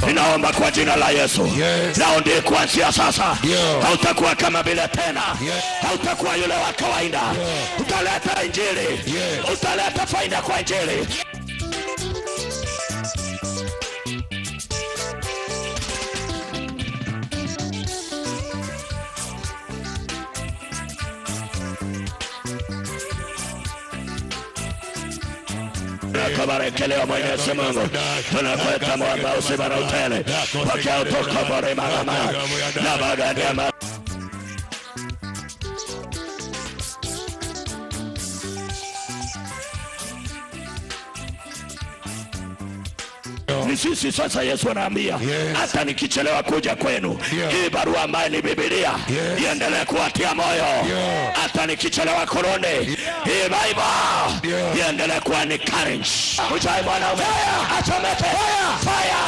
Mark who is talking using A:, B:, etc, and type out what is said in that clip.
A: Ninaomba kwa jina la Yesu. Raundi kuanzia sasa hautakuwa kama vile tena, hautakuwa yule wa kawaida. Utaleta injili, utaleta faida kwa injili. Tunakubariki Mwenyezi Mungu, tunakuita mwamba uzima na utele, pokea utukufu mama na bagandama. Ni sisi sasa. Yesu anaambia hata nikichelewa kuja kwenu, hii barua ambayo ni Biblia iendelee kuwatia moyo. Hata nikichelewa kurudi, hii Bible iendelee kuwa ni courage. Ujai mwanaume achomeke fire.